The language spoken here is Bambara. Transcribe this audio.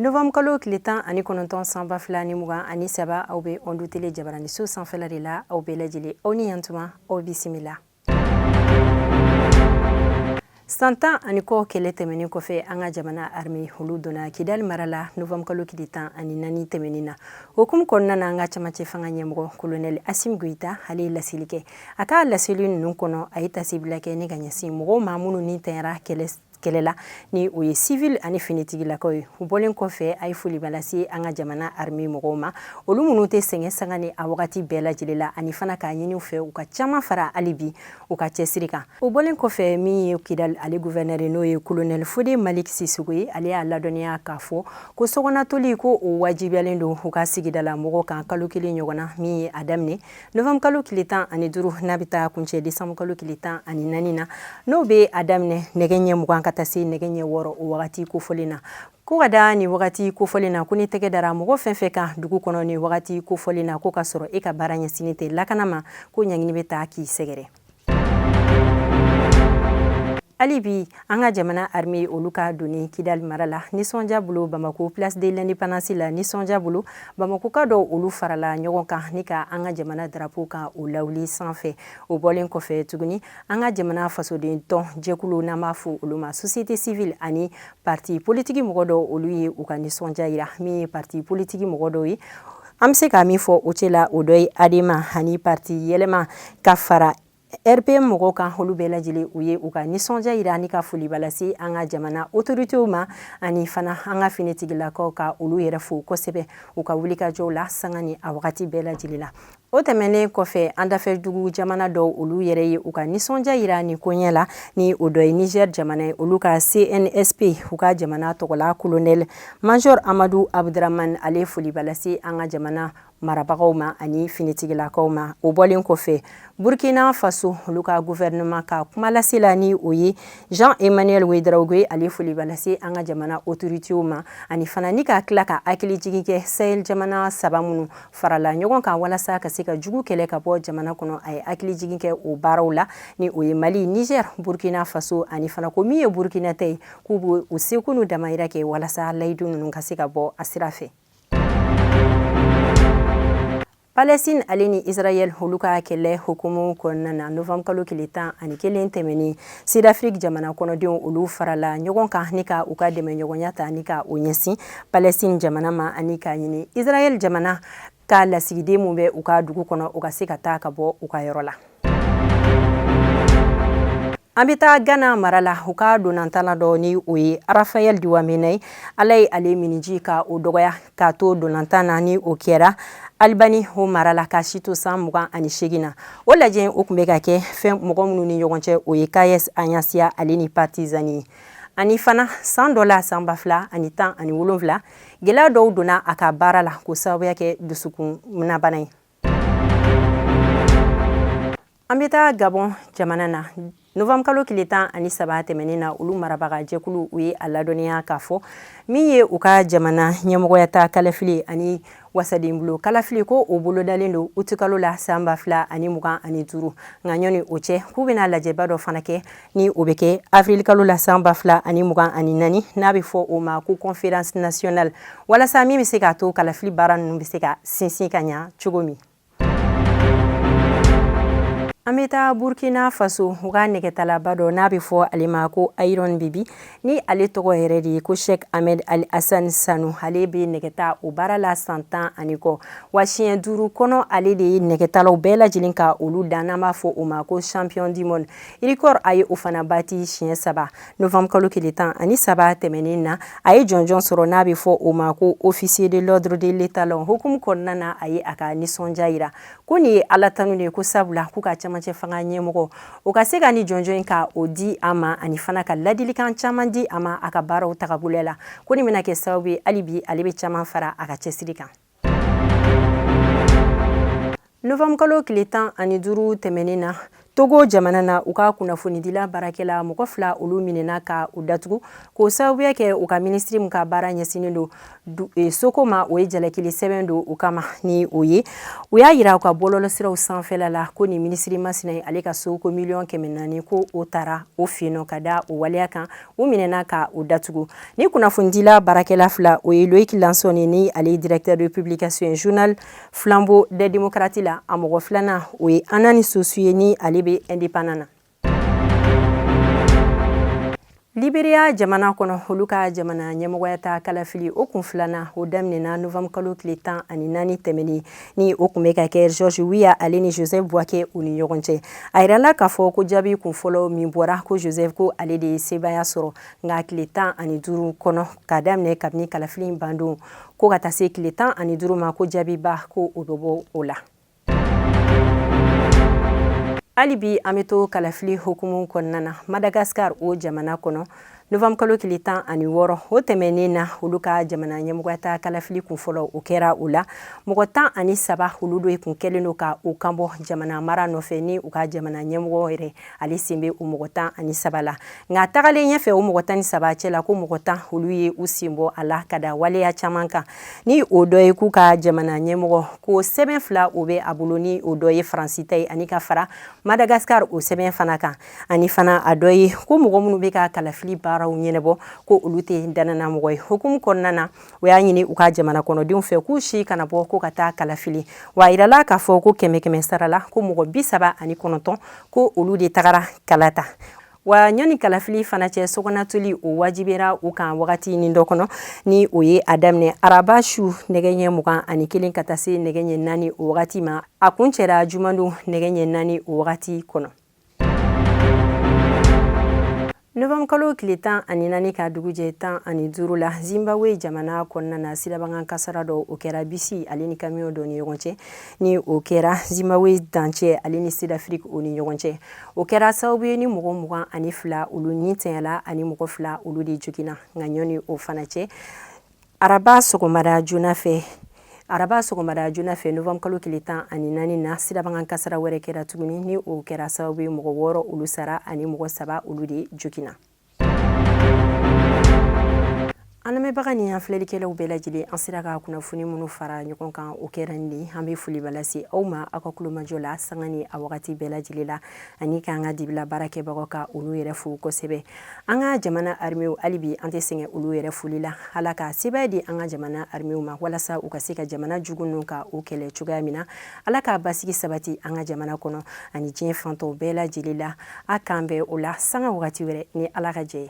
Novembre kalo tile 19 san 2023, aw bɛ Onde Télé jabaraniso sanfɛla de la. Aw bɛɛ lajɛlen, aw ni yantuma, aw bisimila. San 10 ani kɔ kɛlɛ tɛmɛnen kɔfɛ, an ka jamana armée olu donna Kidali mara la novembre kalo tile 14 tɛmɛnen na. Hukumu kɔnɔna na, an ka camancɛ fanga ɲɛmɔgɔ colonel Assimi Goïta, ale ye laseli kɛ. A ka laseli ninnu kɔnɔ, a ye tasibila kɛ ni ka ɲɛsin mɔgɔw ma minnu ni tanyara kɛlɛ la, ni o ye civil ani finitigilakaw ye. U bɔlen kɔfɛ, a ye foliba lase an ka jamana armée mɔgɔw ma, olu minnu tɛ sɛgɛn sanga ni a wagati bɛɛ lajɛlen la, ani fana k'a ɲini u fɛ u ka caman fara hali bi u ka cɛsiri kan. O bɔlen kɔfɛ, min ye Kidal ale gouverneur n'o ye colonel Fode Malik Sissoco ye, ale y'a ladɔnniya k'a fɔ ko sokɔnɔtoli ko o wajibiyalen don u ka sigidala mɔgɔw kan kalo kelen ɲɔgɔn na, min ye a daminɛ novembre kalo tile 15, n'a bɛ taa kuncɛ décembre kalo tile 14 na, n'o bɛ a daminɛ nɛgɛ ɲɛ 20 ka taa se nɛgɛ ɲɛ 6 o wagati kofɔlen na. Ko ka da nin wagati kofɔlen na, ko ni tɛgɛ dara mɔgɔ fɛn fɛn kan dugu kɔnɔ ni wagati kofɔlen na, ko ka sɔrɔ e ka baara ɲɛsinnen tɛ lakana ma, ko ɲangini bɛ taa k'i sɛgɛrɛ. Hali bi, an ka jamana armée olu ka donni Kidali mara la, nisɔndiya bolo Bamako Place de l'Indépendance la, nisɔndiya bolo, Bamakoka dɔw olu farala ɲɔgɔn kan ni ka an ka jamana drapeau ka o lawuli sanfɛ. O bɔlen kɔfɛ tuguni, an ka jamana fasoden tɔn jɛkulu, n'an b'a fɔ olu ma société civile, ani parti politique mɔgɔ dɔw, olu ye u ka nisɔndiya yira. Min ye parti politique mɔgɔ dɔw ye, an bɛ se ka min fɔ o cɛ la, o dɔ ye ADEMA ani parti Yɛlɛma ka fara RPM mɔgɔw kan. Olu bɛɛ lajɛlen, u ye u ka nisɔndiya yira ani ka foliba lase an ka jamana autorités ma, ani fana an ka finitigilakaw, ka olu yɛrɛ fo kosɛbɛ u ka wulikajɔw la sanga ni a wagati bɛɛ lajɛlen la. O tɛmɛnen kɔfɛ, an dafɛ dugu jamana dɔw, olu yɛrɛ ye u ka nisɔndiya yira ni koɲɛ la, ni o dɔ ye Niger jamana ye. Olu ka CNSP, u ka jamana tɔgɔla, colonel major Amadu Abdramane, ale foliba lase an ka jamana marabagaw ma ani finitigilakaw ma. O bɔlen kɔfɛ, Burkina Faso, olu ka gouvernement ka kuma lase la, ni o ye Jean Emmanuel Ouedraogo ye, ale foliba lase an ka jamana autorités ma, ani fana ni ka tila ka hakili jigin kɛ Sahel jamana saba minnu farala ɲɔgɔn kan walasa ka se ka jugu kɛlɛ ka bɔ jamana kɔnɔ. A ye hakili jigin kɛ o baaraw la, ni o ye Mali, Niger, Burkina Faso, ani fana ko min ye Burkina ta ye, k'u b'u u seko n'u damayira kɛ walasa layidu ninnu ka se ka bɔ a sira fɛ. Palestine ale ni Israël olu ka kɛlɛ hukumu kɔnɔna na, novembre kalo tile 11 tɛmɛnen, Sud-Afrique jamana kɔnɔdenw olu farala ɲɔgɔn kan ni ka u ka dɛmɛɲɔgɔnya ta ni ka o ɲɛsin Palestine jamana ma, ani k'a ɲini Israël jamana ka lasigiden mun bɛ u ka dugu kɔnɔ, u ka se ka taa ka bɔ u ka yɔrɔ la. An bɛ taa Ghana mara la. U ka donnantala dɔ, ni o ye Rafael Dwamena ye, Ala ye ale miniji ka o dɔgɔya k'a to donnantan na, ni o kɛra Albani o mara la, ka si to san 28 na. O lajɛ o tun bɛ ka kɛ fɛn mɔgɔ minnu ni ɲɔgɔn cɛ, o ye KS Anyasiya ale ni Partizan ye. Ani fana san dɔ la, san 2017, gɛlɛya dɔw donna a ka baara la k'o sababuya kɛ dusukun nabana ye. An bɛ taa Gabon jamana na. Novembre kalo tile 13 tɛmɛnen na, olu marabaga jɛkulu, u ye a ladɔnniya k'a fɔ min ye u ka jamana ɲɛmɔgɔya ta kalafili ani wasadenbulon kalafili, ko o bolodalen don utikalo la san 2025. Nka ɲɔni o cɛ, k'u bɛna lajɛba dɔ fana kɛ, ni o bɛ kɛ avril kalo la san 2024, n'a bɛ fɔ o ma ko conférence nationale, walasa min bɛ se k'a to kalafili baara ninnu bɛ se ka sinsin ka ɲa cogo min. An bɛ taa Burkina Faso. U ka nɛgɛtalaba dɔ, n'a bɛ fɔ ale ma ko Iron Biby, ni ale tɔgɔ yɛrɛ de ye ko Sheikh Ahmed Al Hassan Sanu, ale bɛ nɛgɛta o baara la san 10 ani kɔ wa. Siɲɛ duuru kɔnɔ, ale de ye nɛgɛtalaw bɛɛ lajɛlen ka olu dan, n'an b'a fɔ o ma ko champion du monde record, a ye o fana bati siɲɛ saba. Novembre kalo tile 13 tɛmɛnen na, a ye jɔnjɔn sɔrɔ n'a bɛ fɔ o ma ko officier de l'ordre de l'étalon. Hukumu kɔnɔna na, a ye a ka nisɔndiya yira ko nin ye Ala tanu de ye, ko sabula k'u ka camancɛ fanga ɲɛmɔgɔ o ka se ka ni jɔnjɔn in ka o di a ma, ani fana ka ladilikan caman di a ma a ka baaraw tagabolo la, ko nin bɛna kɛ sababu ye hali bi ale bɛ caman fara a ka cɛsiri kan. Novembre kalo tile 15 tɛmɛnen na, Togo jamana na, u ka kunnafonidila baarakɛla mɔgɔ 2, olu minɛna ka u datugu k'o sababuya kɛ u ka minisiri min ka baara ɲɛsinnen don soko ma, o ye jalakili sɛbɛn don u kama. Ni o ye, u y'a yira u ka bɔlɔlɔsiraw sanfɛla la ko nin minisiri masina ye, ale ka so ko miliyɔn 400, ko o taara o fɛ yen nɔ. Ka da o waleya kan, u minɛna ka u datugu. Ni kunnafonidila baarakɛla 2, o ye Loïc Lanson, ni ale ye directeur de publication journal Flambeau des Démocrates la. A mɔgɔ filanan, o ye Anani Sosu ye, ni ale bɛ Indépendant na. Liberia jamana kɔnɔ, olu ka jamana ɲɛmɔgɔya ta kalafili, o kun filanan, o daminɛna novembre kalo tile 14 tɛmɛnen. Ni o kun bɛ ka kɛ George Weah, ale ni Joseph Boakai u ni ɲɔgɔn cɛ. A yirala k'a fɔ ko jaabi kun fɔlɔ min bɔra, ko Joseph, ko ale de ye sebaaya sɔrɔ. Nka tile 15 kɔnɔ, k'a daminɛ kabini kalafili in bandon ko ka taa se tile 15 ma, ko jaabiba ko o bɛ bɔ o la. Hali bi an bɛ to kalafili hukumu kɔnɔna na. Madagascar, o jamana kɔnɔ, novembre kalo tile 16, o tɛmɛnen na, olu ka jamana ɲɛmɔgɔya ta kalafili kun fɔlɔ, o kɛra. O la, mɔgɔ 13, olu de kun kɛlen don ka o kanbɔ jamana mara nɔfɛ, ni u ka jamana ɲɛmɔgɔ yɛrɛ, ale sen bɛ o mɔgɔ 13 la. Nka tagalen ɲɛfɛ, o mɔgɔ 13 cɛ la, ko mɔgɔ 10, olu ye u sen bɔ a la ka da waleya caman kan. Ni o dɔ ye k'u ka jamana ɲɛmɔgɔ ko sɛbɛn 2, o bɛ a bolo, ni o dɔ ye Faransi ta ye, ani ka fara Madagascar o sɛbɛn fana kan. Ani fana a dɔ ye ko mɔgɔ minnu bɛ ka kalafili baaraw ɲɛnabɔ, ko olu tɛ danana mɔgɔ ye. Hukumu kɔnɔna na, o y'a ɲini u ka jamana kɔnɔdenw fɛ k'u si kana bɔ ko ka taa kalafili. Wa a yirala k'a fɔ ko kɛmɛ kɛmɛ sara la, ko mɔgɔ 39, ko olu de tagara kala ta. Wa ɲɔni kalafili fana cɛ, sokɔnɔtoli o wajibira u kan wagati ni dɔ kɔnɔ. Ni o ye a daminɛ araba su nɛgɛ ɲɛ 21 ka taa se nɛgɛ ɲɛ 4 o wagati ma. A kun cɛra jumadon nɛgɛ ɲɛ 4 o wagati kɔnɔ. Novembre kalo tile 14 ka dugujɛ 15 la, Zimbabwe jamana kɔnɔna na, sirabakan kasara dɔ, o kɛra bisi ale ni camion dɔ ni ɲɔgɔn cɛ. Ni o kɛra Zimbabwe dancɛ ale ni Sud-Afrique o ni ɲɔgɔn cɛ. O kɛra sababu ye ni mɔgɔ 22, olu ni tɛɲɛla, ani mɔgɔ 2, olu de joginna. Nka ɲɔni o fana cɛ, araba sɔgɔmada joona fɛ, novembre kalo tile 14 na, sirabakan kasara wɛrɛ kɛra tuguni. Ni o kɛra sababu ye mɔgɔ 6, olu sara, ani mɔgɔ 3, olu de joginna. An lamɛnbaga ni an filɛlikɛlaw bɛɛ lajɛlen, an sera ka kunnafoni minnu fara ɲɔgɔn kan, o kɛra nin. An bɛ foliba lase aw ma aw ka kulomajɔ la sanga ni a wagati bɛɛ lajɛlen la, ani k'an ka dibila baarakɛbagaw ka olu yɛrɛ fo kosɛbɛ. An ka jamana armew, hali bi an tɛ sɛgɛn olu yɛrɛ foli la. Ala ka sebaaya di an ka jamana armew ma, walasa u ka se ka jamana jugu ninnu ka o kɛlɛ cogoya min na. Ala ka basigi sabati an ka jamana kɔnɔ ani diɲɛ fantɔw bɛɛ lajɛlen la. A k'an bɛn o la sanga wagati wɛrɛ, ni Ala ka jɛ ye.